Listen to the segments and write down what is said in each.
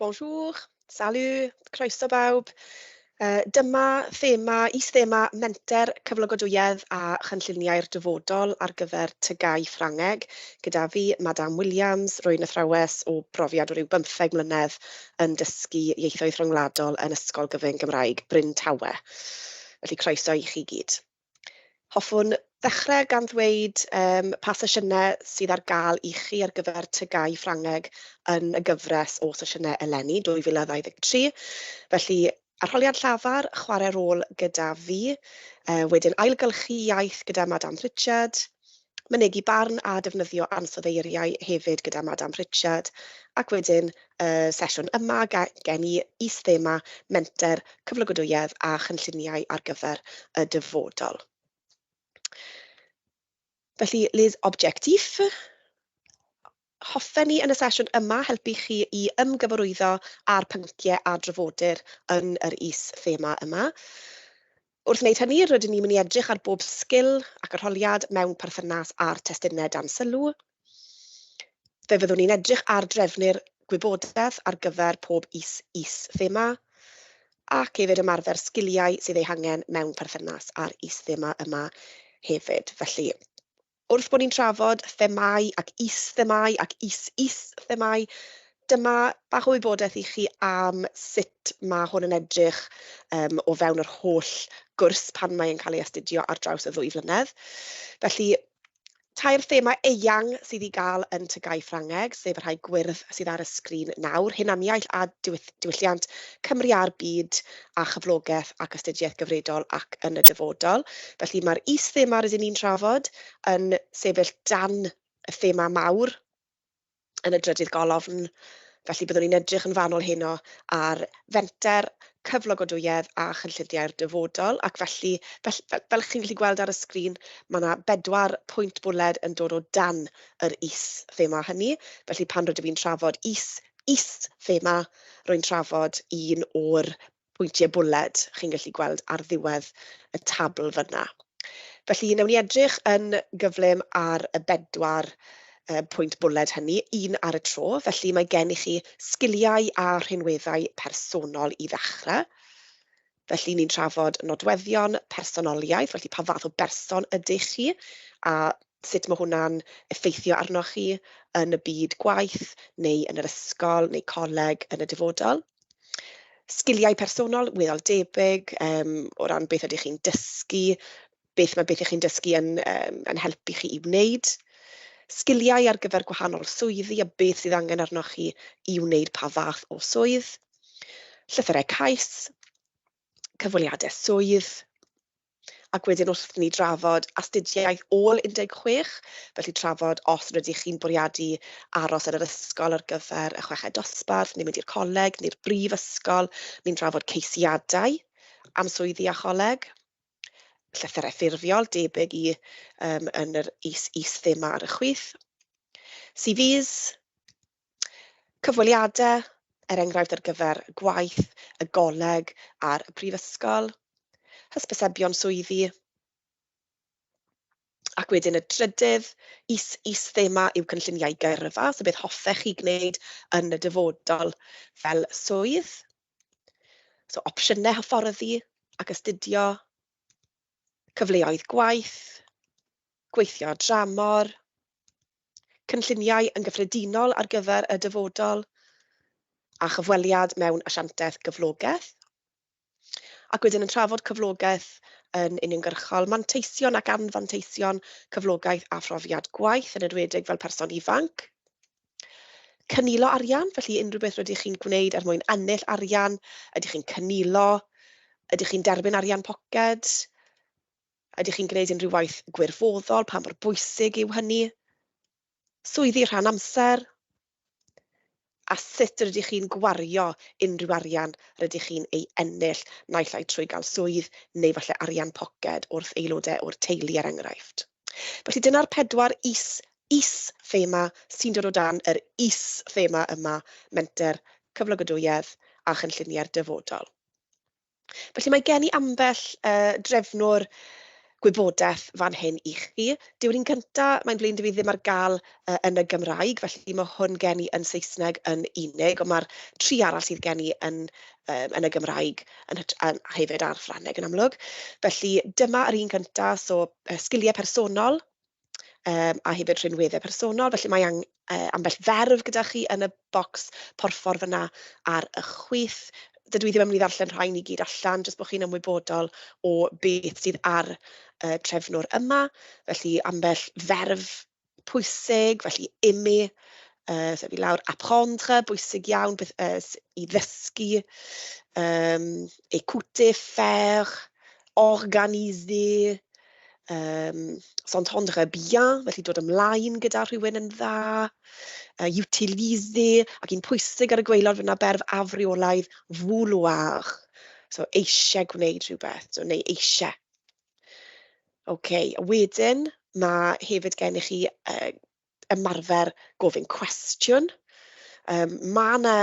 Bonjour, salut, croeso bawb. Dyma thema, is-thema menter cyflogadwyedd a chynlluniau'r dyfodol ar gyfer TGAU Ffrangeg, gyda fi, Madame Williams, rwy'n athrawes o brofiad o ryw bymtheg mlynedd yn dysgu ieithoedd rhyngwladol yn Ysgol Gyfun Gymraeg Bryn Tawe. Felly croeso i chi gyd. Hoffwn ddechrau gan ddweud pa sesiynau sydd ar gael i chi ar gyfer TGAU Ffrangeg yn y gyfres o sesiynau eleni, 2023. Felly, arholiad llafar, chwarae rôl gyda fi, wedyn ailgylchu iaith gyda Madame Pritchard, mynegi barn a defnyddio ansoddeiriau hefyd gyda Madame Pritchard, ac wedyn y sesiwn yma gen i is-thema menter cyflogadwyedd a chynlluniau ar gyfer y dyfodol. Felly, les objectifs. Hoffen ni yn y sesiwn yma helpu chi i ymgyfarwyddo â'r pynciau a drafodir yn yr is-thema yma. Wrth wneud hynny, rydyn ni'n mynd i edrych ar bob sgil ac arholiad mewn perthynas â'r testunau dan sylw. Fe fyddwn ni'n edrych ar drefnu'r gwybodaeth ar gyfer pob is-is-thema, ac hefyd ymarfer sgiliau sydd eu hangen mewn perthynas â'r is-thema yma hefyd. Felly, wrth bod ni'n trafod themâu ac is-themâu ac is-is-themâu, dyma bach o wybodaeth i chi am sut mae hwn yn edrych o fewn yr holl gwrs pan mae'n cael ei astudio ar draws y ddwy flynedd. Felly, tair thema eang sydd i gael yn TGAU Ffrangeg, sef y rhai gwyrdd sydd ar y sgrin nawr, hunaniaeth a diwylliant, Cymru a'r byd, a chyflogaeth ac astudiaeth gyfredol ac yn y dyfodol. Felly mae'r is-thema rydyn ni'n trafod yn sefyll dan y thema mawr yn y drydydd golofn. Felly byddwn ni'n edrych yn fanwl heno ar fenter, cyflogadwyedd a chynlluniau'r dyfodol, ac felly, fel, fel, fel chi'n gallu gweld ar y sgrin, mae yna bedwar pwynt bwled yn dod o dan yr is-thema hynny. Felly pan rydw i'n trafod is-is-thema, rwy'n trafod un o'r pwyntiau bwled chi'n gallu gweld ar ddiwedd y tabl fan'na. Felly, wnawn ni edrych yn gyflym ar y bedwar pwynt bwled hynny, un ar y tro. Felly, mae gen i chi sgiliau a rhinweddau personol i ddechrau. Felly, ni'n trafod nodweddion personoliaeth, felly pa fath o berson ydych chi a sut mae hwnna'n effeithio arnoch chi yn y byd gwaith neu yn yr ysgol neu coleg yn y dyfodol. Sgiliau personol, weddol debyg, o ran beth ydych chi'n dysgu, beth mae beth ych chi'n dysgu yn, yn helpu chi i wneud. Sgiliau ar gyfer gwahanol swyddi a beth sydd angen arnoch chi i wneud pa fath o swydd. Llythyrau cais, cyfweliadau swydd, Ac wedyn wrth ni drafod astudiaeth ôl 16, felly trafod os rydych chi'n bwriadu aros yn yr ysgol ar gyfer y chweched dosbarth, neu mynd i'r coleg neu'r brifysgol, ni'n trafod ceisiadau am swyddi a choleg, llythyrau ffurfiol debyg i yn yr is-is-thema ar y chwith, CVs, Cyfweliadau, er enghraifft ar gyfer gwaith y goleg a'r brifysgol, hysbysebion swyddi, ac wedyn y trydydd is-is-thema yw cynlluniau gyrfa, so beth hoffech chi gwneud yn y dyfodol fel swydd. So opsiynau hyfforddi ac astudio, cyfleoedd gwaith, gweithio dramor, cynlluniau yn gyffredinol ar gyfer y dyfodol, a chyfweliad mewn asiantaeth gyflogaeth. Ac wedyn yn trafod cyflogaeth yn uniongyrchol, manteision ac anfanteision cyflogaeth a phrofiad gwaith, yn enwedig fel person ifanc. Cynilo arian, felly unrhyw beth rydych chi'n gwneud er mwyn ennill arian, ydych chi'n cynilo, ydych chi'n derbyn arian poced, Ydych chi'n gwneud unrhyw waith gwirfoddol? Pa mor bwysig yw hynny? Swyddi rhan amser? A sut rydych chi'n gwario unrhyw arian rydych chi'n ei ennill, naill ai trwy gael swydd neu falle arian poced wrth aelodau o'r teulu er enghraifft. Felly dyna'r pedwar is is-thema sy'n dod o dan yr is-thema yma, menter, cyflogadwyedd a chynlluniau'r dyfodol. Felly mae gen i ambell drefnwr gwybodaeth fan hyn i chi. Dyw'r un cynta, mae'n flin 'da fi, ddim ar gael yn y Gymraeg, felly mae hwn gen i yn Saesneg yn unig, ond mae'r tri arall sydd gen i yn y Gymraeg yn hefyd a'r Ffrangeg yn amlwg. Felly dyma yr un cynta, so sgiliau personol a hefyd rhinweddau personol, felly mae ambell ferf gyda chi yn y bocs porffor fyna ar y chwith. Dydw i ddim yn mynd i ddarllen rhain i gyd allan, jyst bod chi'n ymwybodol o beth sydd ar y trefnwr yma. Felly ambell ferf pwysig, felly aimer, sef i lawr, apprendre, bwysig iawn beth, i ddysgu, écouter, faire, organiser, s'entendre bien, felly dod ymlaen gyda rhywun yn dda, utiliser, ac un pwysig ar y gwaelod fyna, berf afreolaidd, vouloir. So eisiau gwneud rhywbeth, so, neu eisiau. OK, wedyn mae hefyd gennych chi ymarfer gofyn cwestiwn. Mae yna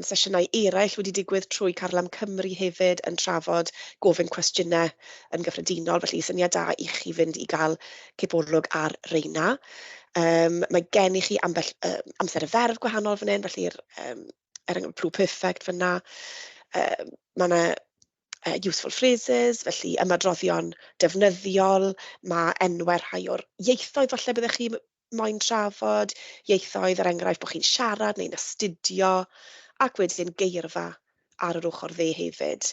sesiynau eraill wedi digwydd trwy Carlam Cymru hefyd yn trafod gofyn cwestiynau yn gyffredinol, felly syniad da i chi fynd i gael cipolwg ar reina. Mae gennych chi ambell amser y ferf gwahanol fan hyn, felly'r er enghraifft pluperfect fyna. Mae yna useful phrases, felly ymadroddion defnyddiol, mae enwau rhai o'r ieithoedd falle byddech chi moyn trafod, ieithoedd er enghraifft bod chi'n siarad neu'n astudio, ac wedyn geirfa ar yr ochr dde hefyd.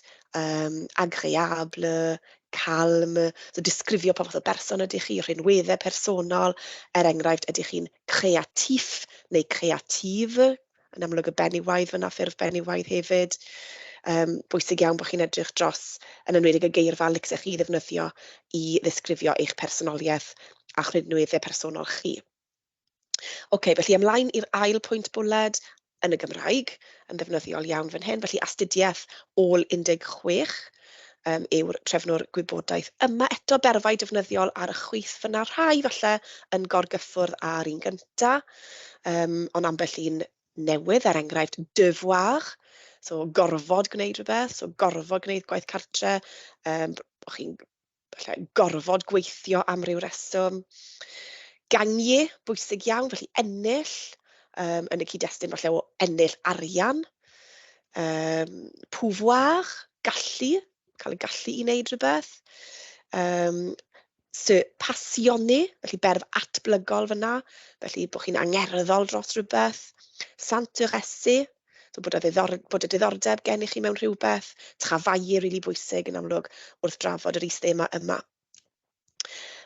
Agréable, calme, so disgrifio pa fath o berson ydych chi, rhinweddau personol, er enghraifft ydych chi'n créatif neu créative, yn amlwg y benywaidd fyna, ffurf benywaidd hefyd. Bwysig iawn bod chi'n edrych dros, yn enwedig y geirfa licsech chi ddefnyddio i ddisgrifio eich personoliaeth a'ch rhinweddau personol chi. OK, felly ymlaen i'r ail pwynt bwled yn y Gymraeg, yn ddefnyddiol iawn fan hyn. Felly astudiaeth ôl 16 yw'r trefnwr gwybodaeth yma. Eto berfau defnyddiol ar y chwith fyna, rhai falle yn gorgyffwrdd â'r un gynta, ond ambell un newydd, er enghraifft devoir, so gorfod gwneud rhywbeth, so gorfod gwneud gwaith cartre, bod chi'n falle gorfod gweithio am ryw reswm. Gagner, bwysig iawn, felly ennill, yn y cyd-destun falle o ennill arian. Pouvoir, gallu, cael y gallu i wneud rhywbeth. Se passionner, felly berf atblygol fyna, felly bod chi'n angerddol dros rhywbeth. S'intéresser, so bod y diddordeb gennych chi mewn rhywbeth. Travailler, rili bwysig yn amlwg wrth drafod yr is-thema yma.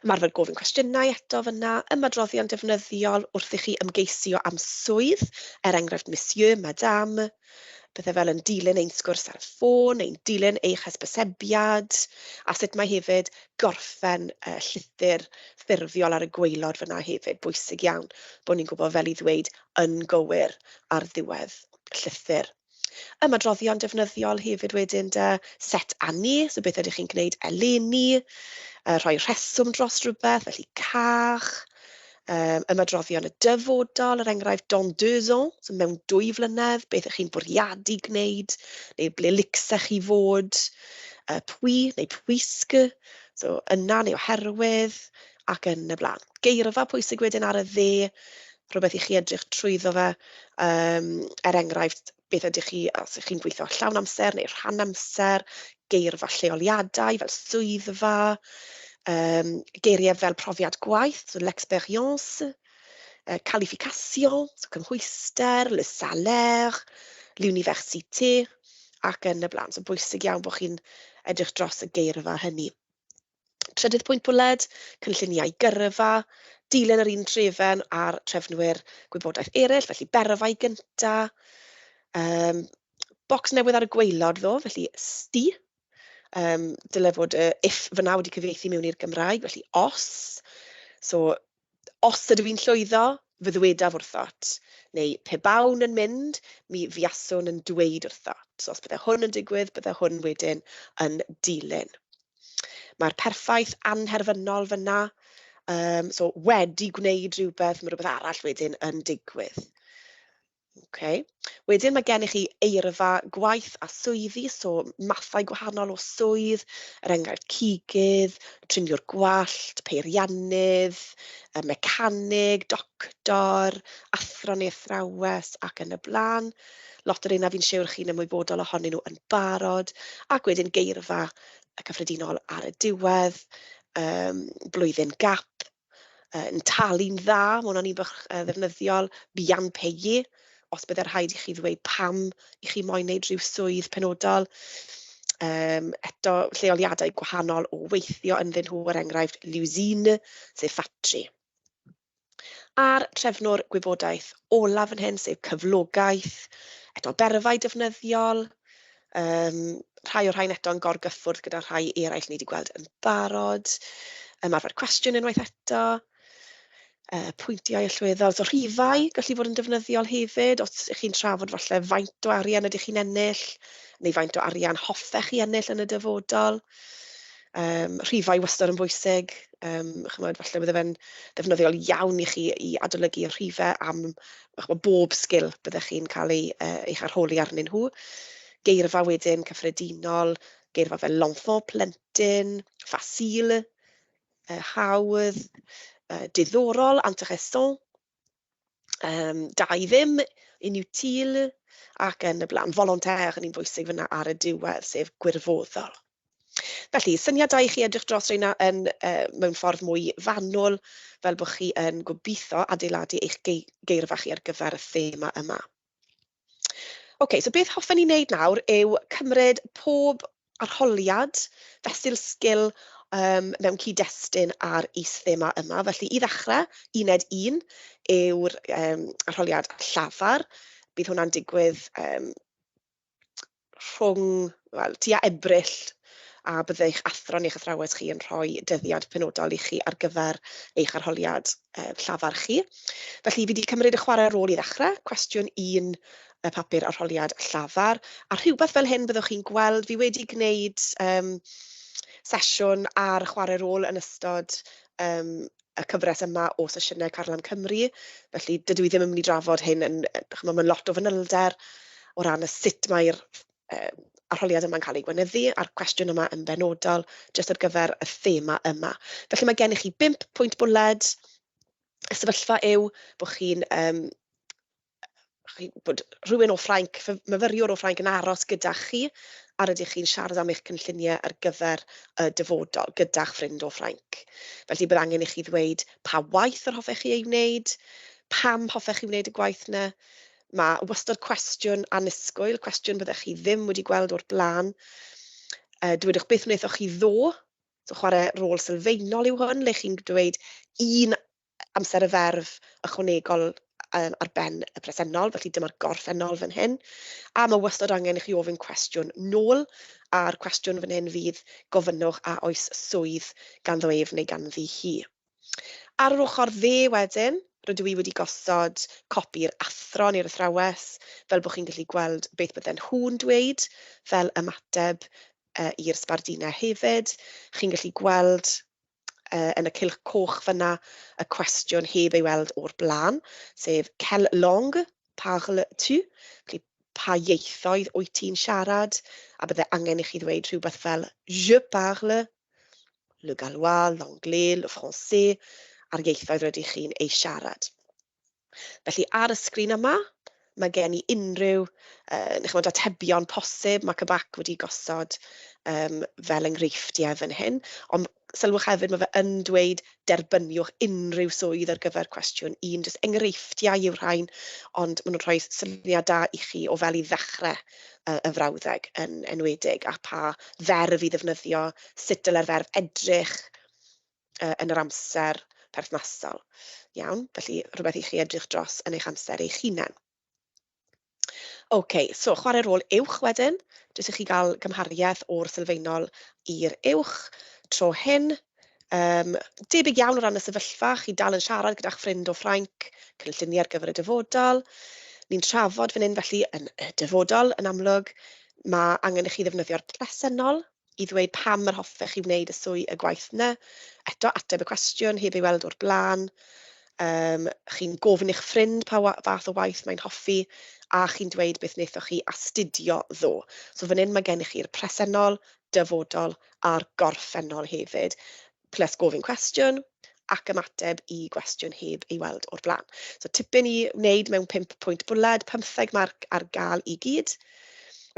Ymarfer gofyn cwestiynau eto fyna, ymadroddion defnyddiol wrth i chi ymgeisio am swydd, er enghraifft monsieur, madame, pethau fel yn dilyn ein sgwrs ar y ffôn, neu'n dilyn eich hysbysebiad, a sut mae hefyd gorffen llythyr ffurfiol ar y gwaelod fyna hefyd, bwysig iawn bod ni'n gwybod fel i ddweud yn gywir ar ddiwedd llythyr. Ymadroddion defnyddiol hefyd wedyn de, cette année, so beth ydych chi'n gwneud eleni, rhoi rheswm dros rhywbeth, felly car, ymadroddion y dyfodol, er enghraifft dans 2 ans, so mewn 2 flynedd, beth ydych chi'n bwriadu gwneud, neu ble licsech chi fod, puis neu puisque, so yna neu oherwydd, ac yn y blaen. Geirfa pwysig wedyn ar y dde, rhywbeth i chi edrych trwyddo fe, er enghraifft, beth ydych chi, os ydych chi'n gweithio llawn amser neu rhan amser, geirfa lleoliadau fel swyddfa, geiriau fel profiad gwaith, so l'expérience, qualification, so cymhwyster, le salaire, l'université, ac yn y blaen. So bwysig iawn bod chi'n edrych dros y geirfa hynny. Trydydd pwynt bwled, cynlluniau gyrfa, dilyn yr un trefen a'r trefnwyr gwybodaeth eraill, felly berfau gynta, bocs newydd ar y gwaelod ddo, felly si. Dyle fod y if fyna wedi cyfieithu mewn i'r Gymraeg, felly os. So, os ydw i'n llwyddo, fe ddwedaf wrthot. Neu pe bawn yn mynd, mi fuaswn yn dweud wrthot. So os bydde hwn yn digwydd, bydde hwn wedyn yn dilyn. Mae'r perffaith anherfynol fyna. So wedi gwneud rhywbeth, mae rhywbeth arall wedyn yn digwydd. Okay. Wedyn mae gennych chi eirfa gwaith a swyddi, so mathau gwahanol o swydd, er enghraifft cigydd, triniwr gwallt, peiriannydd, y mecanig, doctor, athro neu athrawes ac yn y blaen. Lot o'r rheina fi'n siwr chi'n ymwybodol ohonyn nhw yn barod. Ac wedyn geirfa y cyffredinol ar y diwedd, blwyddyn gap, yn talu'n dda, ma' hwnna'n un bach ddefnyddiol, bien payé, os bydde rhaid i chi ddweud pam i chi moyn wneud rhyw swydd penodol. Eto, lleoliadau gwahanol o weithio ynddyn nhw, er enghraifft l'usine, sef ffatri. A'r trefnwr gwybodaeth olaf fan hyn, sef cyflogaeth, eto berfau defnyddiol, rhai o'r rhain eto'n gorgyffwrdd gyda rhai eraill ni wedi gweld yn barod. Ymarfer cwestiwn unwaith eto, pwyntiau allweddol, so rhifau gallu fod yn defnyddiol hefyd, os ych chi'n trafod falle faint o arian ydych chi'n ennill, neu faint o arian hoffech chi ennill yn y dyfodol. Rhifau wastad yn bwysig, chimod, falle bydde fe'n ddefnyddiol iawn i chi i adolygu y rhifau am, chimod, bob sgil byddech chi'n cael eich arholi arnyn nhw. Geirfa wedyn cyffredinol, geirfa fel l'enfant, plentyn, facile, hawdd, diddorol, intéressant, da i ddim, inutile, ac yn y blaen. Volontaire yn un bwysig fyna ar y diwedd, sef gwirfoddol. Felly, syniad da i chi edrych dros reina yn, mewn ffordd mwy fanwl, fel bod chi yn gobeithio adeiladu eich geirfa chi ar gyfer y thema yma. OK, so beth hoffen ni wneud nawr yw cymryd pob arholiad fesul sgil mewn cyd-destun ar is-thema yma. Felly i ddechrau, uned 1 yw'r arholiad llafar. Bydd hwnna'n digwydd rhwng, wel, tua Ebrill, a bydd eich athro neu'ch athrawes chi yn rhoi dyddiad penodol i chi ar gyfer eich arholiad llafar chi. Felly fi wedi cymryd y chwarae rôl i ddechrau, cwestiwn 1 y papur arholiad llafar, a rhywbeth fel hyn byddwch chi'n gweld. Fi wedi gwneud sesiwn ar chwarae rôl yn ystod y cyfres yma o sesiynau Carlam Cymru, felly dydw i ddim yn mynd i drafod hyn yn, chimod, mae'n lot o fanylder o ran y sut mae'r arholiad yma'n cael ei gweinyddu, a'r cwestiwn yma yn benodol, jyst ar gyfer y thema yma. Felly mae gennych chi 5 pwynt bwled. Y sefyllfa yw bod chi'n, chi, bod rhywun o Ffrainc, myfyriwr o Ffrainc yn aros gyda chi, a rydych chi'n siarad am eich cynlluniau ar gyfer y dyfodol gyda'ch ffrind o Ffrainc. Felly bydd angen i chi ddweud pa waith yr hoffech chi ei wneud, pam hoffech chi wneud y gwaith yna. Mae wastad cwestiwn annisgwyl, cwestiwn byddech chi ddim wedi gweld o'r blaen. Dwedwch beth wnaethoch chi ddo, so chwarae rôl sylfaenol yw hwn, le chi'n dweud un amser y ferf ychwanegol ar ben y presennol, felly dyma'r gorffennol fan hyn. A mae wastad angen i chi ofyn cwestiwn nôl, a'r cwestiwn fan hyn fydd gofynnwch a oes swydd ganddo ef neu ganddi hi. Ar yr ochr dde wedyn, rydw i wedi gosod copi'r athro neu'r athrawes, fel bod chi'n gallu gweld beth bydden nhw'n dweud fel ymateb i'r sbardunau hefyd. Chi'n gallu gweld yn y cylch coch fyna y cwestiwn heb ei weld o'r blaen, sef quelle langue parles-tu? Felly, pa ieithoedd wyt ti'n siarad? A bydde angen i chi ddweud rhywbeth fel je parle le gallois, l'anglais, le français, a'r ieithoedd rydych chi'n eu siarad. Felly ar y sgrin yma, mae gen i unrhyw chimod, atebion posib. Mae Cybac wedi gosod fel enghreifftiau fan hyn. Ond sylwch hefyd, mae fe yn dweud derbyniwch unrhyw swydd ar gyfer cwestiwn 1. Jyst enghreifftiau yw'r rhain, ond maen nhw'n rhoi syniad da i chi o fel i ddechrau y frawddeg yn enwedig, a pa ferf i ddefnyddio, sut dylai'r ferf edrych yn yr amser perthnasol. Iawn, felly rhywbeth i chi edrych dros yn eich amser eich hunain. OK, so chwarae rôl uwch wedyn, jyst i chi gael gymhariaeth o'r sylfaenol i'r uwch. Tro hyn, debyg iawn o ran y sefyllfa, chi dal yn siarad gyda'ch ffrind o Ffrainc, cynlluniau ar gyfer y dyfodol. Ni'n trafod fan hyn felly yn y dyfodol yn amlwg. Mae angen i chi ddefnyddio'r presennol i ddweud pam yr hoffech chi wneud y swy y gwaith yna. Eto, ateb y cwestiwn heb ei weld o'r blaen. Chi'n gofyn i'ch ffrind pa fath o waith mae'n hoffi, a chi'n dweud beth wnaethoch chi astudio ddo. So fan hyn mae gennych chi'r presennol, dyfodol a'r gorffennol hefyd, plus gofyn cwestiwn ac ymateb i gwestiwn heb ei weld o'r blaen. So tipyn i wneud mewn 5 pwynt bwled, 15 marc ar gael i gyd.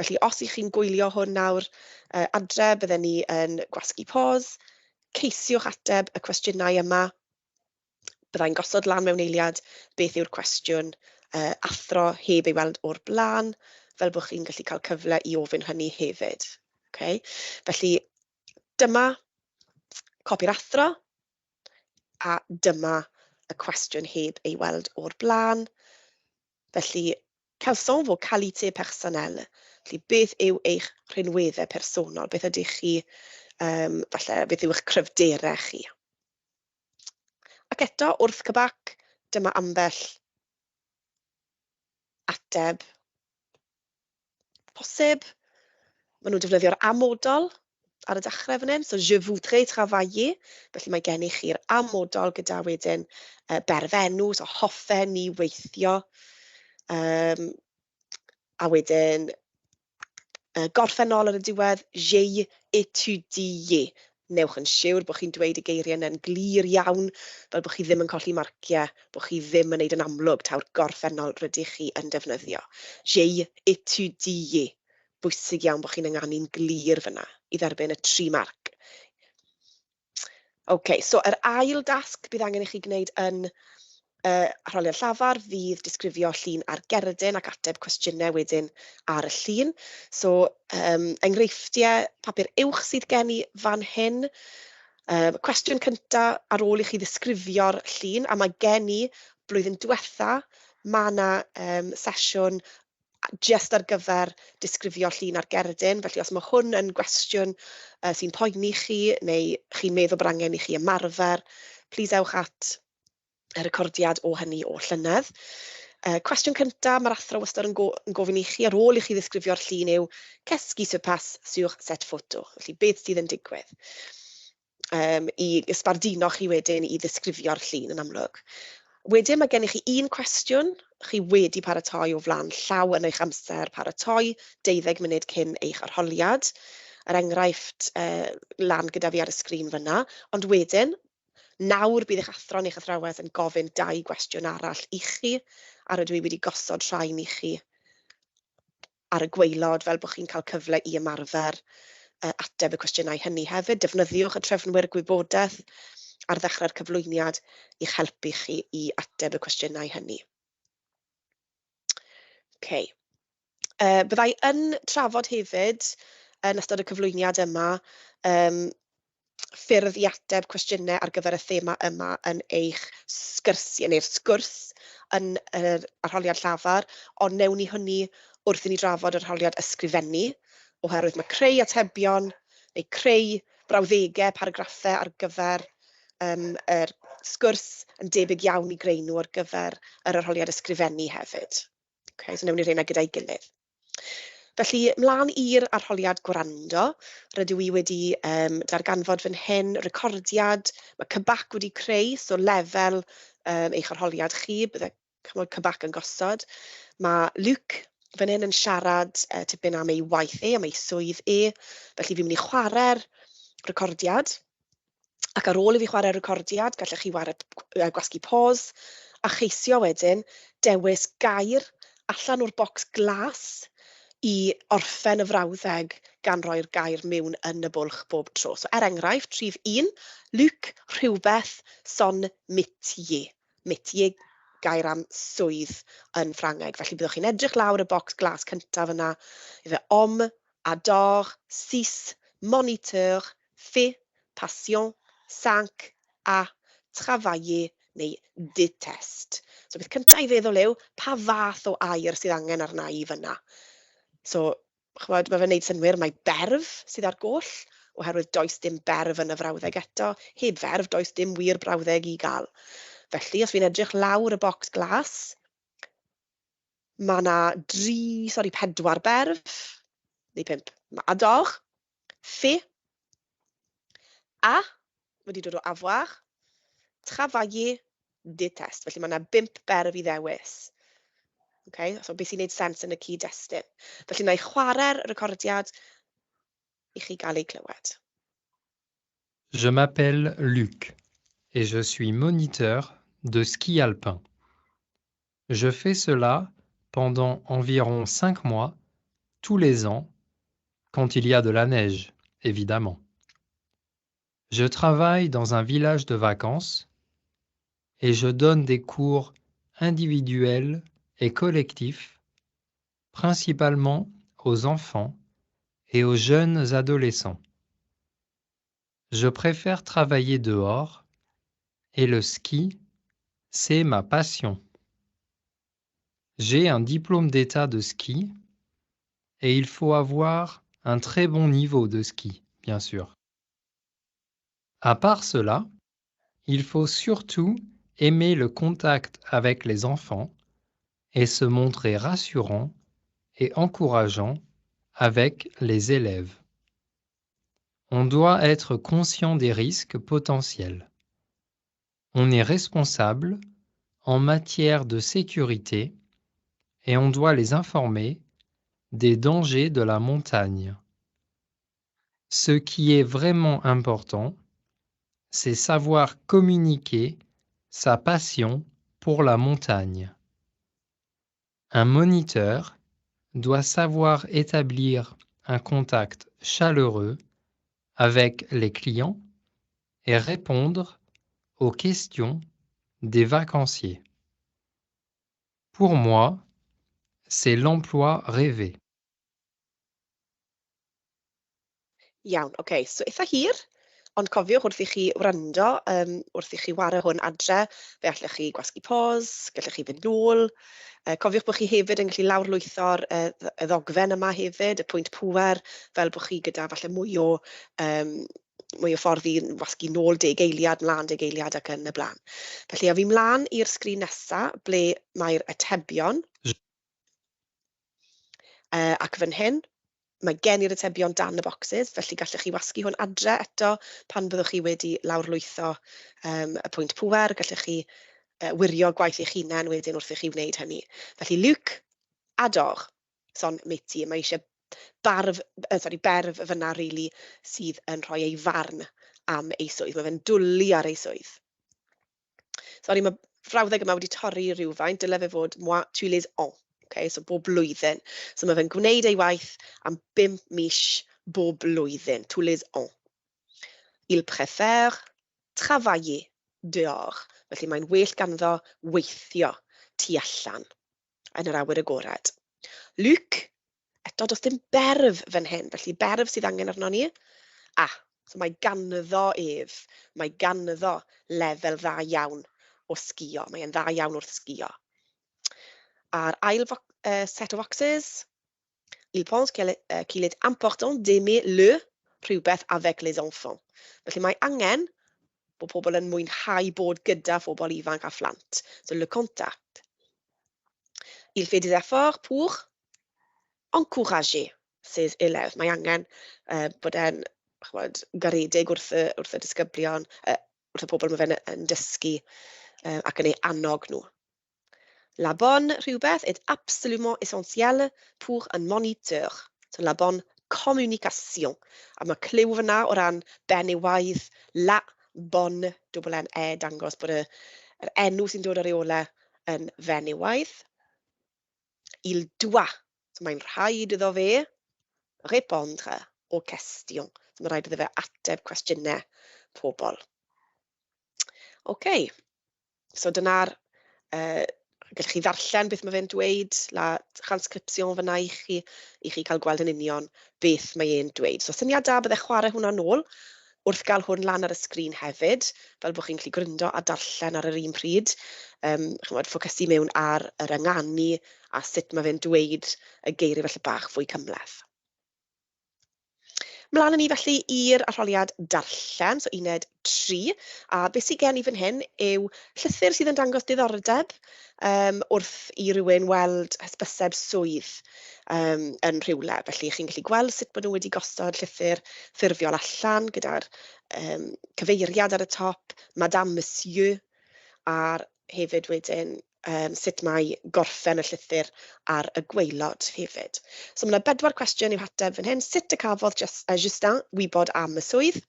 Felly os ych chi'n gwylio hwn nawr adre, bydden ni yn gwasgu pause, ceisiwch ateb y cwestiynau yma. Byddai'n gosod lan mewn eiliad beth yw'r cwestiwn athro heb ei weld o'r blaen, fel bod chi'n gallu cael cyfle i ofyn hynny hefyd. Okay? Felly dyma copi'r athro, a dyma y cwestiwn heb ei weld o'r blaen. Felly, quelles sont vos qualités personnelles? Felly, beth yw eich rhinweddau personol? Beth ydych chi, falle, beth yw eich cryfderau chi? Ac eto, wrth Cybac, dyma ambell ateb posib. Maen nhw'n defnyddio'r amodol ar y dechrau fan hyn. So, je voudrais travailler. Felly mae gennych chi'r amodol gyda wedyn berfenw, so hoffen ni weithio. A wedyn gorffennol ar y diwedd, j'ai étudié. Newch yn siwr bod chi'n dweud y geiriau yna'n glir iawn, fel bod chi ddim yn colli marciau, bod chi ddim yn neud yn amlwg taw'r gorffennol rydych chi yn defnyddio. J'ai étudié. Bwysig iawn bod chi'n ynganu'n glir fyna i dderbyn y 3 marc. OK, so yr ail dasg bydd angen i chi gwneud yn arholiad llafar fydd disgrifio llun ar gerdyn ac ateb cwestiynau wedyn ar y llun. So, enghreifftiau papur uwch sydd gen i fan hyn. Cwestiwn cyntaf ar ôl i chi ddisgrifio'r llun, a mae gen i blwyddyn diwetha, mae yna sesiwn jyst ar gyfer disgrifio llun ar gerdyn. Felly os mae hwn yn gwestiwn sy'n poeni chi neu chi'n meddwl bod angen i chi ymarfer, plîs ewch at y recordiad o hynny o llynedd. Cwestiwn cyntaf mae'r athro wastad yn gofyn i chi ar ôl i chi ddisgrifio'r llun yw qu'est-ce qui se passe sur cette photo? Felly beth sydd yn digwydd? I sbarduno chi wedyn i ddisgrifio'r llun yn amlwg. Wedyn mae gennych chi un cwestiwn chi wedi paratoi o flaen llaw yn eich amser paratoi, 12 munud cyn eich arholiad. Er enghraifft, lan gyda fi ar y sgrin fyna. Ond wedyn, nawr bydd eich athro neu'ch athrawes yn gofyn 2 gwestiwn arall i chi, a rydw i wedi gosod rhain i chi ar y gwaelod fel bod chi'n cael cyfle i ymarfer ateb y cwestiynau hynny hefyd. Defnyddiwch y trefnwyr gwybodaeth ar ddechrau'r cyflwyniad i'ch helpu chi i ateb y cwestiynau hynny. Okay. Byddai yn trafod hefyd yn ystod y cyflwyniad yma ffyrdd i ateb cwestiynau ar gyfer y thema yma yn eich sgyrsiau neu'r sgwrs yn yr arholiad llafar, ond newn ni hynny wrth i ni drafod yr arholiad ysgrifennu, oherwydd mae creu atebion neu creu brawddegau, paragraffau ar gyfer yr sgwrs yn debyg iawn i greu nhw ar gyfer yr arholiad ysgrifennu hefyd. Okay, so newn ni rheina gyda'i gilydd. Felly, mlaen i'r arholiad gwrando, rydw i wedi darganfod fan hyn recordiad, mae Cybac wedi creu, so lefel eich arholiad chi, bydde Cybac yn gosod. Mae Luke fan hyn yn siarad tipyn am ei waith e, am ei swydd e, felly fi'n mynd i chwarae'r recordiad. Ac ar ôl i fi chwarae'r recordiad, gallech chi gwasgu pause a cheisio wedyn dewis gair allan o'r bocs glas i orffen y frawddeg gan roi'r gair mewn yn y bwlch bob tro. So er enghraifft, rhif 1, Luc rhywbeth son métier. Métier, gair am swydd yn Ffrangeg. Felly byddwch chi'n edrych lawr y bocs glas cyntaf yna, ife homme, adore, six, moniteur, fait, passion, cinq, a, travailler neu déteste. So beth cyntaf i feddwl yw, pa fath o air sydd angen arna i fyna? So, ch'mod, mae fe'n neud synnwyr, mae berf sydd ar goll, oherwydd does dim berf yn y frawddeg eto. Heb ferf, does dim wir brawddeg i gael. Felly, os fi'n edrych lawr y bocs glas, mae yna 4 berf, neu 5. Mae adore, fait, a, wedi dod o avoir, travailler, Déteste. Felly mae yna bump berf i ddewis. Okay? So beth sy'n gwneud sens yn y cyd-destun. Felly na i chwarae'r recordiad i chi gael ei clywed. Je m'appelle Luc et je suis moniteur de ski alpin. Je fais cela pendant environ 5 mois, tous les ans, quand il y a de la neige, évidemment. Je travaille dans un village de vacances et je donne des cours individuels et collectifs, principalement aux enfants et aux jeunes adolescents. Je préfère travailler dehors et le ski, c'est ma passion. J'ai un diplôme d'état de ski et il faut avoir un très bon niveau de ski, bien sûr. À part cela, il faut surtout aimer le contact avec les enfants et se montrer rassurant et encourageant avec les élèves. On doit être conscient des risques potentiels. On est responsable en matière de sécurité et on doit les informer des dangers de la montagne. Ce qui est vraiment important, c'est savoir communiquer sa passion pour la montagne. Un moniteur doit savoir établir un contact chaleureux avec les clients et répondre aux questions des vacanciers. Pour moi, c'est l'emploi rêvé. Iawn, oce. So eitha hir, ond cofiwch wrth i chi wrando, wrth i chi ware hwn adre, fe allech chi gwasgu pause, gallech chi fynd nôl. Cofiwch bod chi hefyd yn gallu lawrlwytho'r y ddogfen yma hefyd, y pwynt pŵer, fel bod chi gyda falle mwy o ffordd i wasgu nôl 10 eiliad, mlaen 10 eiliad ac yn y blaen. Felly, a fi mlaen i'r sgrin nesaf, ble mae'r atebion. Ac fan hyn, mae gen i'r atebion dan y bocsys, felly gallech chi wasgu hwn adre eto pan byddwch chi wedi lawrlwytho y pwynt pŵer, gallech chi wirio gwaith eich hunain wedyn wrth i chi wneud hynny. Felly Luc adore son métier, mae eisiau barf, sorry, berf fyna really sydd yn rhoi ei farn am ei swydd. Mae fe'n dwlu ar ei swydd. Sorry, mae frawddeg yma wedi torri rhywfaint, dyle fe fod moi tous les ans. Okay, so bob blwyddyn. So mae fe'n gwneud ei waith am 5 mis bob blwyddyn, tous les ans. Il préfère travailler dehors. Felly mae'n well ganddo weithio tu allan yn yr awyr agored. Luc, eto does dim berf fan hyn, felly berf sydd angen arno ni. Ah, so mae ganddo ef, mae ganddo lefel dda iawn o sgio. Mae e'n dda iawn wrth sgio. A'r ail set o boxes, il pense qu'il est important d'aimer le rhywbeth avec les enfants. Felly mae angen bod pobl yn mwynhau bod gyda phobl ifanc a phlant. So le contact. Il fait des efforts pour encourager ses élèves. Mae angen bod e'n, ch'mod, garedig wrth y disgyblion, wrth y pobl mae fe'n yn dysgu ac yn ei annog nhw. La bonne rhywbeth est absolument essentielle pour un moniteur. So la bonne communication. A mae cliw fyna o ran benywaidd, la bonne, double N E, dangos bod yr enw sy'n dod ar ei ôl e yn fenywaidd. Il doit. So mae'n rhaid iddo fe répondre aux questions. So mae'n rhaid iddo fe ateb cwestiynau pobl. OK. So dyna'r... Gallwch chi ddarllen beth mae fe'n dweud, la transcription fyna i chi cael gweld yn union beth mae e'n dweud. So syniad da bydde chwarae hwnna nôl wrth gael hwn lan ar y sgrin hefyd, fel bod chi'n gallu gryndo a darllen ar yr un pryd. Ch'mod, ffocysu mewn ar yr ynganu a sut mae fe'n dweud y geiriau falle bach fwy cymhleth. Mlaen â ni felly i'r arholiad darllen, so uned 3. A beth sydd gen i fan hyn yw llythyr sydd yn dangos diddordeb wrth i rywun weld hysbyseb swydd yn rhywle. Felly chi'n gallu gweld sut maen nhw wedi gosod llythyr ffurfiol allan gyda'r cyfeiriad ar y top, Madame, Monsieur, a'r hefyd wedyn sut mae gorffen y llythyr ar y gwaelod hefyd. So mae yna bedwar cwestiwn i'w hateb fan hyn. Sut y cafodd Justin wybod am y swydd?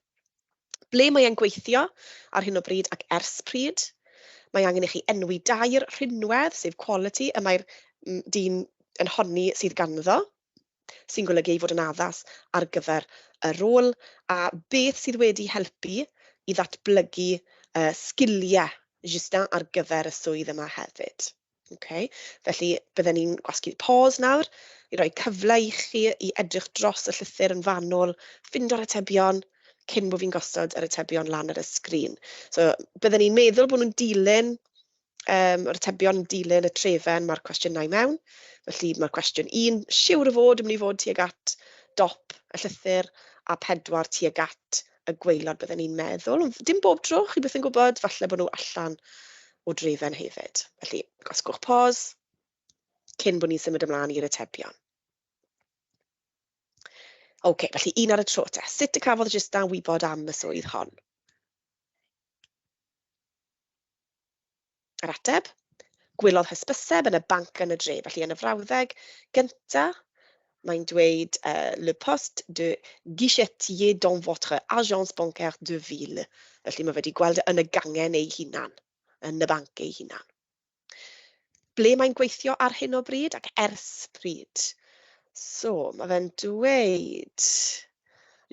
Ble mae e'n gweithio ar hyn o bryd ac ers pryd? Mae angen i chi enwi dair rhinwedd, sef quality, y mae'r dyn yn honni sydd ganddo, sy'n golygu ei fod yn addas ar gyfer y rôl, a beth sydd wedi helpu i ddatblygu sgiliau Justin ar gyfer y swydd yma hefyd. Okay. Felly bydden ni'n gwasgu pause nawr i roi cyfle i chi i edrych dros y llythyr yn fanwl, ffindo'r atebion cyn bod fi'n gosod yr atebion lan ar y sgrin. So bydden ni'n meddwl bod nhw'n dilyn, yr atebion yn dilyn y trefen mae'r cwestiynau mewn. Felly mae'r cwestiwn 1 siwr o fod yn mynd i fod tuag at dop y llythyr a 4 tuag at y gwaelod bydden ni'n meddwl. Ond dim bob tro, chi byth yn gwybod, falle bod nhw allan o drefen hefyd. Felly, gwasgwch pause cyn bod ni'n symud ymlaen i'r atebion. OK, felly un ar y tro te. Sut y cafodd Justin wybod am y swydd hon? Yr ateb, gwelodd hysbyseb yn y banc yn y dre. Felly yn y frawddeg gynta, mae'n dweud le poste de guichetier dans votre agence bancaire de ville. Felly mae wedi gweld yn y gangen ei hunan, yn y banc ei hunan. Ble mae'n gweithio ar hyn o bryd ac ers pryd? So, mae fe'n dweud,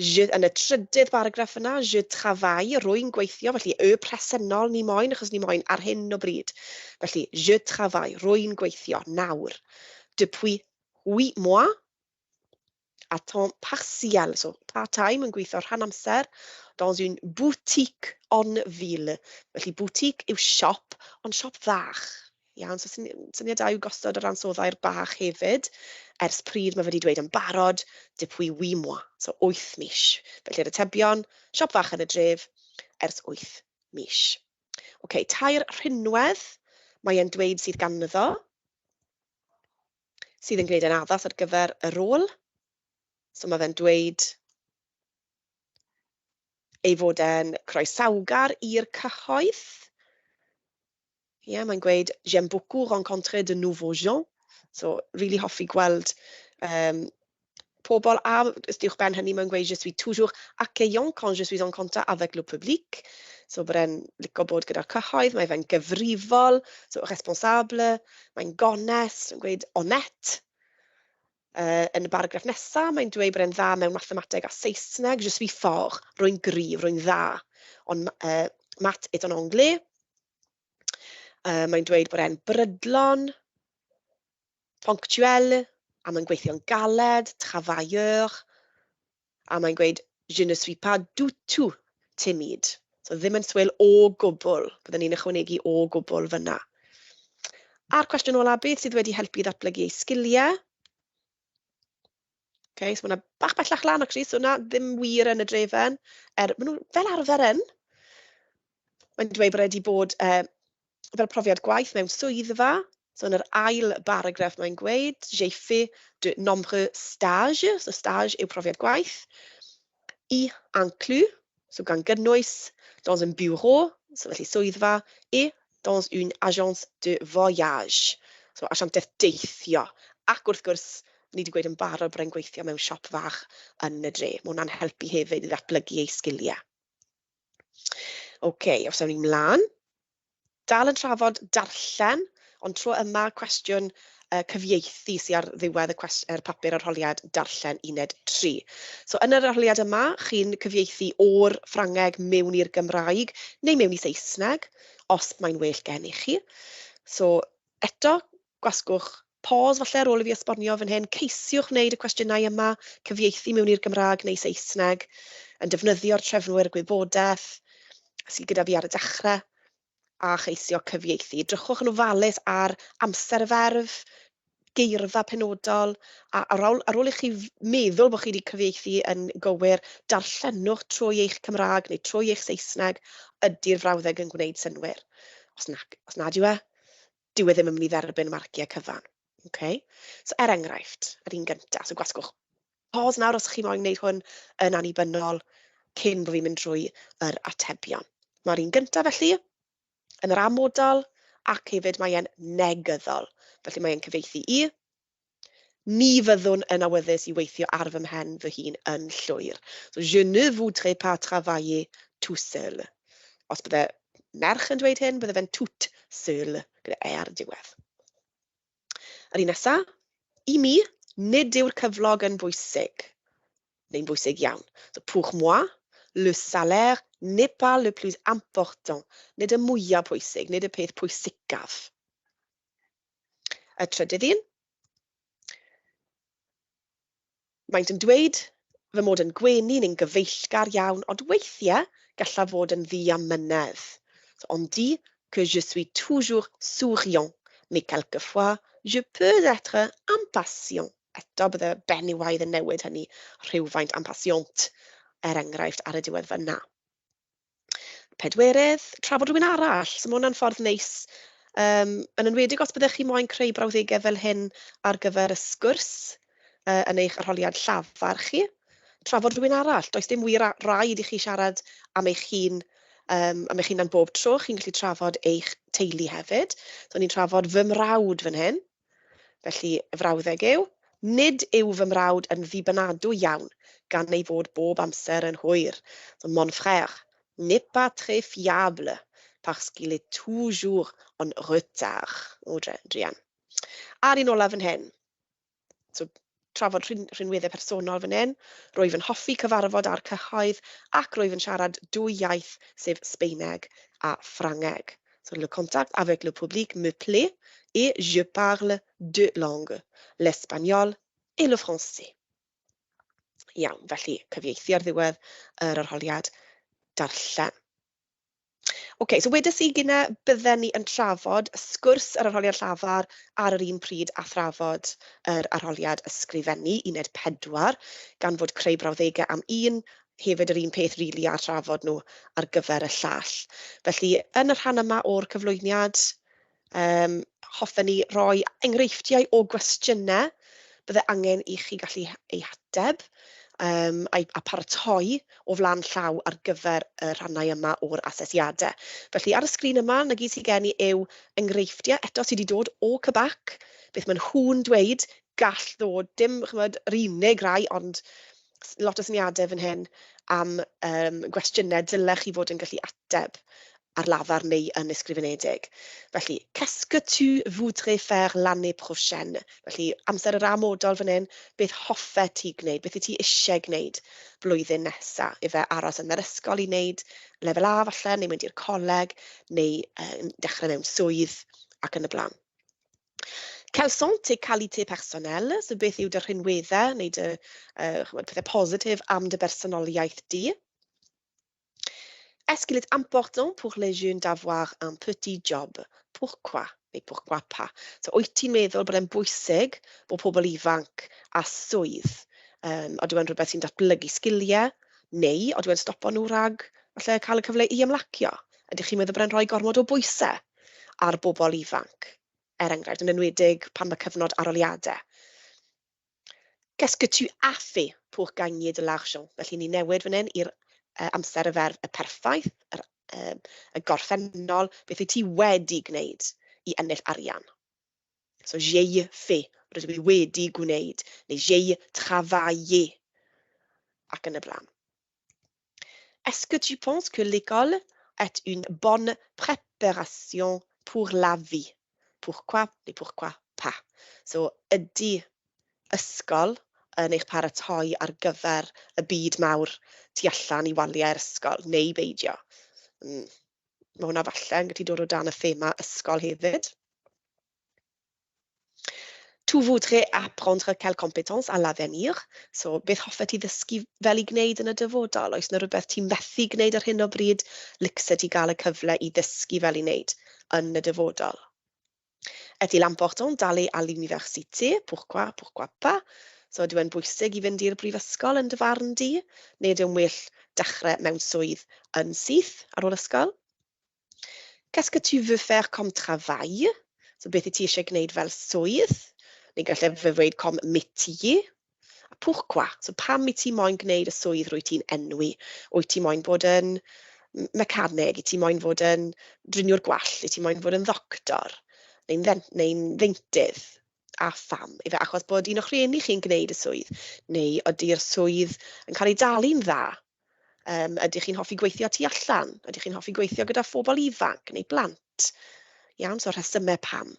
je, yn y trydydd paragraff yna, je travaille, rwy'n gweithio, felly y presennol ni moyn, achos ni moyn ar hyn o bryd. Felly, je travaille, rwy'n gweithio, nawr. Depuis 8 mois, à temps partiel, so part-time yn gweithio rhan amser, dans une boutique en ville. Felly boutique yw siop, ond siop fach. Iawn, so syniad da yw gosod yr ansoddair bach hefyd, ers pryd mae fe wedi dweud yn barod, depuis 8 mois, so 8 mis. Felly'r atebion, siop fach yn y dref, ers 8 mis. OK, tair rhinwedd mae e'n dweud sydd ganddo, sydd yn gwneud yn addas ar gyfer y rôl. So mae fe'n dweud ei fod e'n croesawgar i'r cyhoedd. Ie, mae'n gweud j'aime beaucoup rencontrer de nouveaux gens. So, really hoffi gweld pobl a uwch ben hynny mae'n gweud je suis toujours accueillant quand je suis en contact avec le public. So bod e'n licio bod gyda'r cyhoedd, mae fe'n gyfrifol, so responsable, mae'n gonest, mae'n gweud honnête. Yn y baragraff nesaf, mae'n dweud bod e'n dda mewn mathemateg a Saesneg. Je suis fort, rwy'n gryf, rwy'n dda. Ond maths et en anglais. Mae'n dweud bod e'n brydlon, ponctuel, a mae'n gweithio'n galed, travailleur, a mae'n gweud je ne suis pas du tout timide. So ddim yn swil o gwbl, byddwn ni'n ychwanegu o gwbl fyna. A'r cwestiwn ola, beth sydd wedi helpu ddatblygu ei sgiliau? Okay, so mae hwnna bach bellach lan, actually, so na ddim wir yn y drefen. Maen nhw fel arfer yn. Mae'n dweud bod wedi bod fel profiad gwaith mewn swyddfa. So yn yr ail baragraff mae'n gweud, j'ai fait de nombreux stages, so stage yw profiad gwaith, y inclus, so gan gynnwys, dans un bureau, so felly swyddfa, et dans une agence de voyage, so asiantaeth deithio. Ac wrth gwrs, ni wedi gweud yn barod bod e'n gweithio mewn siop fach yn y dre. Mae hwnna'n helpu hefyd i ddatblygu ei sgiliau. OK, os awn ni mlaen. Dal yn trafod darllen, ond tro yma cwestiwn cyfieithu sydd ar ddiwedd y papur arholiad darllen uned 3. So yn yr arholiad yma, chi'n cyfieithu o'r Ffrangeg mewn i'r Gymraeg neu mewn i Saesneg, os mae'n well gennych chi. So eto, gwasgwch pause falle ar ôl i fi esbonio fan hyn, ceisiwch wneud y cwestiynau yma, cyfieithu mewn i'r Gymraeg neu Saesneg, yn defnyddio'r trefnwyr gwybodaeth sydd gyda fi ar y dechrau, a cheisio cyfieithu. Drychwch yn ofalus ar amser y ferf, geirfa penodol, a ar ôl i chi meddwl bod chi wedi cyfieithu yn gywir, darllenwch trwy eich Cymraeg neu trwy eich Saesneg, ydy'r frawddeg yn gwneud synnwyr. Os nad yw e, dyw e ddim yn mynd i dderbyn marciau cyfan. Okay? So er enghraifft, yr un gyntaf, so gwasgwch pause nawr os chi moyn gwneud hwn yn annibynnol cyn bod fi'n mynd drwy yr atebion. Mae'r un gyntaf felly, yn yr amodol, ac hefyd mae e'n negyddol. Felly mae e'n cyfieithu i Ni fyddwn yn awyddus i weithio ar fy mhen fy hun yn llwyr. So, je ne voudrais pas travailler tout seul. Os bydde merch yn dweud hyn, bydde fe'n toute seule, gyda e ar y diwedd. Yr un nesa, i mi, nid yw'r cyflog yn bwysig, neu'n bwysig iawn. So, pour moi, le salaire n'est pas le plus important. Nid y mwyaf pwysig, nid y peth pwysicaf. Y trydydd un. Maent yn dweud fy mod yn gwenu neu'n gyfeillgar iawn, ond weithiau gallaf fod yn ddiamynedd. So, on dit que je suis toujours souriant, mais quelquefois je peux être impatient. Eto, bydde benywaidd yn newid hynny rhywfaint impatient, er enghraifft, ar y diwedd fan'na. Pedwerydd, trafod rhywun arall. So mae hwnna'n ffordd neis, yn enwedig os byddech chi moyn creu brawddegau fel hyn ar gyfer y sgwrs yn eich arholiad llafar chi. Trafod rhywun arall. Does dim wir raid i chi siarad am eich hun, am eich hunan bob tro. Chi'n gallu trafod eich teulu hefyd. So ni'n trafod fy mrawd fan hyn. Felly, y frawddeg yw, Nid yw fy mrawd yn ddibynadwy iawn gan ei fod bob amser yn hwyr. So, mon frère n'est pas très fiable parce qu'il est toujours en retard. O, druan. A'r un olaf fan hyn. So, trafod rhinweddau personol fan hyn. Rwyf yn hoffi cyfarfod â'r cyhoedd ac rwyf yn siarad dwy iaith, sef Sbaeneg a Ffrangeg. So, le contact avec le public me plaît et je parle deux langues, l'espagnol et le français. Iawn, felly cyfieithu ar ddiwedd yr arholiad darllen. OK, so wedes i gynne bydden ni yn trafod sgwrs yr arholiad llafar ar yr un pryd a thrafod yr arholiad ysgrifennu, uned 4, gan fod creu brawddegau am un hefyd yr un peth rili â trafod nhw ar gyfer y llall. Felly, yn y rhan yma o'r cyflwyniad, hoffen ni roi enghreifftiau o gwestiynau bydde angen i chi gallu eu hateb a paratoi o flaen llaw ar gyfer y rhannau yma o'r asesiadau. Felly ar y sgrin yma, 'na gyd sydd gen i yw enghreifftiau eto sydd wedi dod o CBAC, beth maen nhw'n dweud gall ddod, dim chimod, yr unig rai, ond lot o syniadau fan hyn am gwestiynau dylech chi fod yn gallu ateb ar lafar neu yn ysgrifenedig. Felly, qu'est-ce que tu voudrais faire l'année prochaine? Felly, amser yr amodol fan hyn, beth hoffet ti gwneud, beth wyt ti eisiau gwneud blwyddyn nesa? Ife aros yn yr ysgol i wneud lefel A falle, neu mynd i'r coleg, neu dechrau mewn swydd ac yn y blaen. Quelles sont tes qualités personnelles? So beth yw dy rhinweddau neu dy chimod, pethau positif am dy bersonoliaeth di? Est-ce qu'il est important pour les jeunes d'avoir un petit job? Pourquoi? Neu pourquoi pas? So wyt ti'n meddwl bod e'n bwysig bod pobl ifanc â swydd? Odyw e'n rhywbeth sy'n datblygu sgiliau? Neu odyw e'n stopo nhw rhag falle cael y cyfle i ymlacio? Ydych chi'n meddwl bod e'n rhoi gormod o bwysau ar bobl ifanc, er enghraifft, yn enwedig pan mae cyfnod arholiadau? Qu'est-ce que tu as fait pour gagner de l'argent? Felly ni newid fan hyn i'r amser y ferf y perffaith, y gorffennol, beth wyt ti wedi gwneud i ennill arian. So j'ai fait, rydw i wedi gwneud, neu j'ai travaillé, ac yn y blaen. Est-ce que tu penses que l'école est une bonne préparation pour la vie? Pourquoi neu pourquoi pas? So, ydy ysgol yn eich paratoi ar gyfer y byd mawr tu allan i waliau'r ysgol, neu beidio? Mae hwnna falle yn gallu dod o dan y thema ysgol hefyd. Tu voudrais apprendre quelles compétences à l'avenir? So, beth hoffet ti ddysgu fel i gwneud yn y dyfodol? Oes yna rhywbeth ti'n methu gwneud ar hyn o bryd? Licset ti gael y cyfle i ddysgu fel i wneud yn y dyfodol? Est-il important d'aller à l'université? Pourquoi? Pourquoi pas? So, ydyw e'n bwysig i fynd i'r brifysgol yn dy farn di? Neu ydy e'n well dechrau mewn swydd yn syth ar ôl ysgol? Qu'est-ce que tu veux faire comme travail? So, beth wyt ti eisiau gwneud fel swydd? Neu gallai fe ddweud comme métier. A pourquoi? So, pam wyt ti moyn gwneud y swydd rwyt ti'n enwi? Wyt ti moyn bod yn mecanig, i ti moyn fod yn driniwr gwallt, i ti moyn fod yn ddoctor, neu'n neu ddeintydd, a pham? Ife achos bod un o'ch rhieni chi'n gwneud y swydd, neu ydy'r swydd yn cael ei dalu'n dda? Ydych chi'n hoffi gweithio tu allan? Ydych chi'n hoffi gweithio gyda phobl ifanc neu blant? Iawn, so rhesymau pam.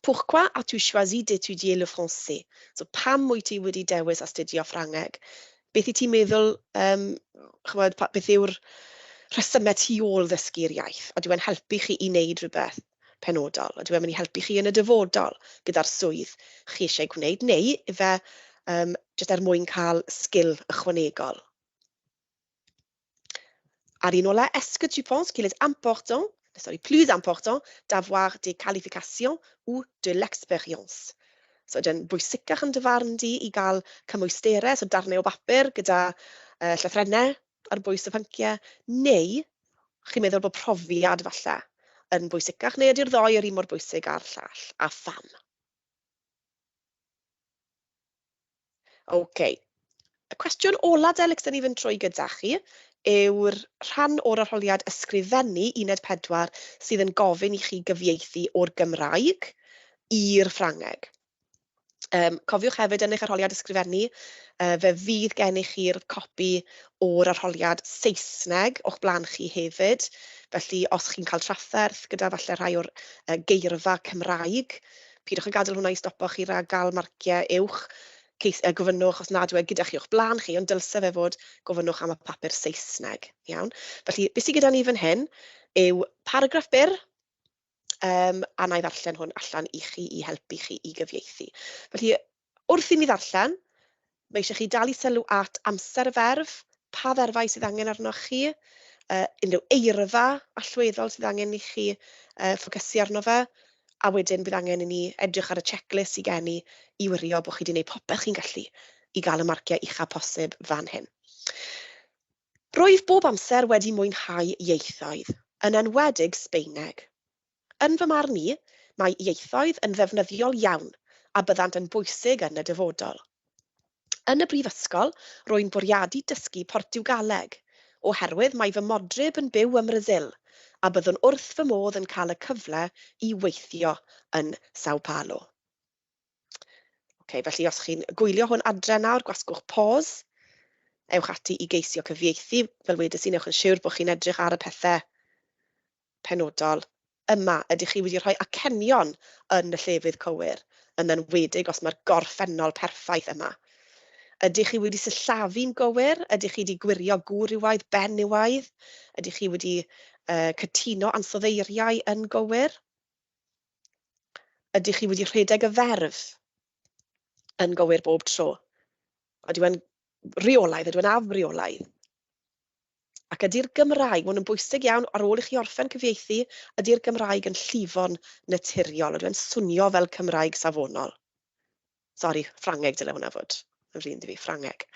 Pourquoi as-tu choisi d'étudier le français? So pam wyt ti wedi dewis astudio Ffrangeg? Beth i ti'n meddwl, chymod, beth yw'r rhesymau tu ôl ddysgu'r iaith? A dyw e'n helpu chi i wneud rhywbeth penodol? Ydyw e'n mynd i helpu chi yn y dyfodol gyda'r swydd chi eisiau gwneud, neu ife jyst er mwyn cael sgil ychwanegol? A'r un ola, est-ce que tu penses qu'il est important, sorry, plus important d'avoir des qualifications ou de l'expérience? So ydy'n bwysicach yn dy farn di i gael cymwysterau, so darnau o bapur gyda llythrennau ar bwys y pynciau, neu chi'n meddwl bod profiad falle yn bwysicach, neu ydy'r ddoi yr un mor bwysig â'r llall, a pham? OK. Y cwestiwn ola dylech ni fynd trwy gyda chi yw'r rhan o'r arholiad ysgrifennu uned 4 sydd yn gofyn i chi gyfieithu o'r Gymraeg i'r Ffrangeg. Cofiwch hefyd yn eich arholiad ysgrifennu, fe fydd gennych chi'r copi o'r arholiad Saesneg o'ch blaen chi hefyd. Felly, os chi'n cael trafferth gyda falle rhai o'r geirfa Cymraeg, pidwch yn gadael hwnna i stopo chi rhag gael marciau uwch. Gofynnwch os nad yw e gyda chi o'ch blaen chi, ond dylse fe fod, gofynnwch am y papur Saesneg. Iawn? Felly, beth sydd gyda ni fan hyn yw paragraff byr, a na i ddarllen hwn allan i chi i helpu chi i gyfieithu. Felly, wrth i mi ddarllen, mae eisiau chi dalu sylw at amser y ferf, pa ferfau sydd angen arnoch chi, unrhyw eirfa allweddol sydd angen i chi ffocysu arno fe, a wedyn bydd angen i ni edrych ar y checklist sydd gen i i wirio bod chi wedi gwneud popeth chi'n gallu i gael y marciau ucha posib fan hyn. Rwyf bob amser wedi mwynhau ieithoedd, yn enwedig Sbaeneg. Yn fy marn i, mae ieithoedd yn ddefnyddiol iawn a byddant yn bwysig yn y dyfodol. Yn y brifysgol, rwy'n bwriadu dysgu Portiwgaleg, oherwydd mae fy modryb yn byw ym Mrasil a byddwn wrth fy modd yn cael y cyfle i weithio yn Sao Paulo. Okay, felly os chi'n gwylio hwn adre nawr, gwasgwch pause, ewch ati i geisio cyfieithu, fel wedes i, newch yn siwr bod chi'n edrych ar y pethau penodol yma. Ydych chi wedi rhoi acenion yn y llefydd cywir, yn enwedig os mae'r gorffennol perffaith yma? Ydych chi wedi sillafu'n gywir? Ydych chi wedi gwirio gwrywaidd, benywaidd? Ydych chi wedi cytuno ansoddeiriau yn gywir? Ydych chi wedi rhedeg y ferf yn gywir bob tro? Ydyw e'n reolaidd, ydyw e'n afreolaidd? Ac ydy'r Gymraeg, mae hwn yn bwysig iawn, ar ôl i chi orffen cyfieithu, ydy'r Gymraeg yn llifo'n naturiol? Ydyw e'n swnio fel Cymraeg safonol? Sori, Ffrangeg dyle hwnna fod. Yn flin 'da fi, Ffrangeg.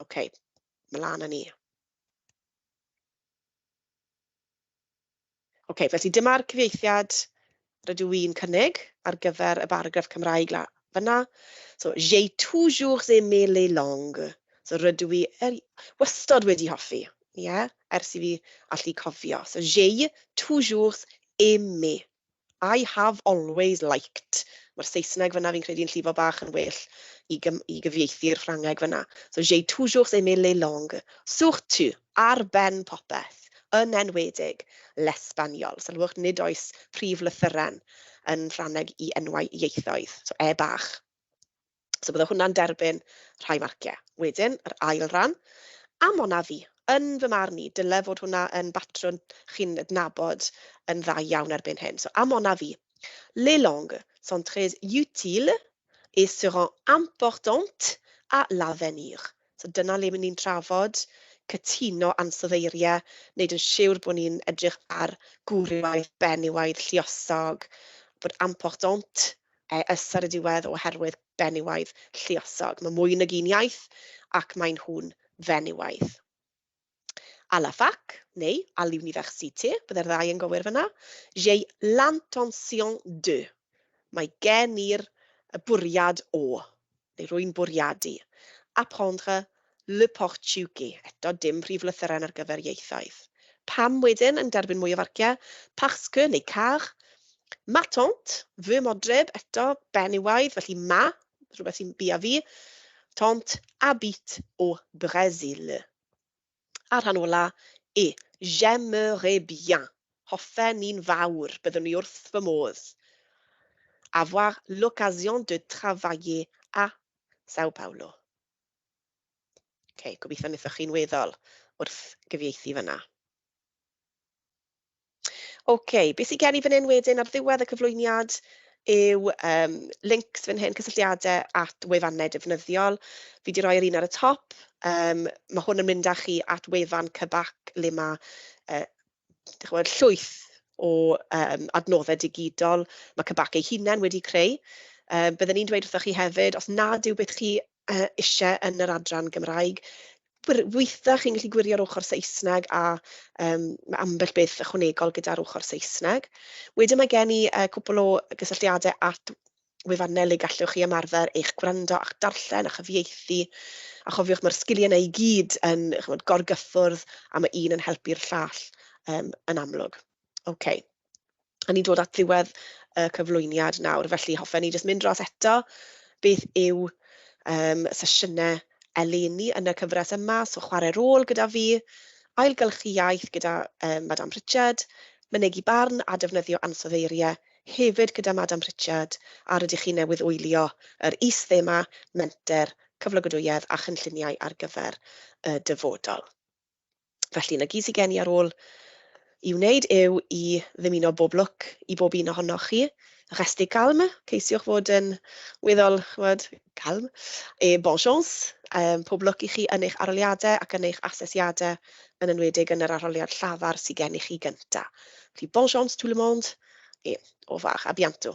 OK, mlaen â ni. OK, felly dyma'r cyfieithiad rydw i'n cynnig ar gyfer y baragraff Cymraeg la fyna. So, j'ai toujours aimé les langues. So, rydw i wastad wedi hoffi, yeah, ers i fi allu cofio. So, j'ai toujours aimé. I have always liked. Mae'r Saesneg fyna fi'n credu'n llifo bach yn well i gyfieithu'r Ffrangeg fyna. So, j'ai toujours aimé les langues. Surtout, ar ben popeth, yn enwedig, l'espagnol. Sylwch, nid oes prif lythyren yn Ffrangeg i enwau ieithoedd. So, e bach. So, bydde hwnna'n derbyn rhai marciau. Wedyn, yr ail ran, à mon avis, yn fy marn i, dyle fod hwnna yn batrwm chi'n adnabod yn dda iawn erbyn hyn. So, à mon avis, les langues sont très utiles et seront importantes à l'avenir. So, dyna le ni'n trafod cytuno ansoddeiriau, wneud yn siwr bod ni'n edrych ar gwrywaidd, benywaidd, lluosog, bod important ys ar y diwedd oherwydd benywaidd lluosog. Mae mwy nag un iaith ac mae nhw'n fenywaidd. À la fac, neu à l'université, byddai'r ddau yn gywir fyna, j'ai l'intention de. Mae gen i'r bwriad o, neu rwy'n bwriadu. Apprendre Le Portuguese. Eto, dim prif lythyren ar gyfer ieithoedd. Pam wedyn yn derbyn mwy o farciau? Parce que neu car. Ma tante, fy modryb, eto, benywaidd, felly ma, rhywbeth sy'n bi a fi. Tante habite au Brésil. A'r rhan ola, e, j'aimerais bien. Hoffen ni'n fawr, byddwn ni wrth fy modd. Avoir l'occasion de travailler à Sao Paulo. Okay, gobeithio wnaethoch chi'n weddol wrth gyfieithu fyna. OK, beth sydd gen i fan hyn wedyn ar ddiwedd y cyflwyniad yw links fan hyn, cysylltiadau at wefannau defnyddiol. Fi wedi rhoi'r un ar y top. Mae hwn yn mynd â chi at wefan CBAC le mae ch'mod, llwyth o adnoddau digidol mae CBAC ei hunain wedi creu. Byddwn ni'n dweud wrthoch chi hefyd, os nad yw beth chi eisiau yn yr adran Gymraeg, weithiau chi'n gallu gwirio'r ochr Saesneg a mae ambell beth ychwanegol gyda'r ochr Saesneg. Wedyn mae gen i cwpl o gysylltiadau at wefannau le gallwch chi ymarfer eich gwrando a'ch darllen a chyfieithu. A chofiwch, mae'r sgiliau yna i gyd yn, ch'mod, gorgyffwrdd a mae un yn helpu'r llall yn amlwg. OK. A ni'n dod at ddiwedd y cyflwyniad nawr, felly hoffen ni jyst mynd dros eto beth yw sesiynau eleni yn y cyfres yma. So chwarae rôl gyda fi, ailgylchu iaith gyda Madame Pritchard, mynegi barn a defnyddio ansoddeiriau hefyd gyda Madame Pritchard, a rydych chi newydd wylio yr is-thema menter, cyflogadwyedd a chynlluniau ar gyfer y dyfodol. Felly, 'na gyd sydd gen i ar ôl i wneud yw i ddymuno bob lwc i bob un ohonoch chi. Restez calme, ceisiwch fod yn weddol, ch'mod, calm. Et bonne chance, pob lwc i chi yn eich arholiadau ac yn eich asesiadau, yn enwedig yn yr arholiad llafar sydd gennych chi gynta. Felly, bonne chance tout le monde, et au revoir, à bientôt.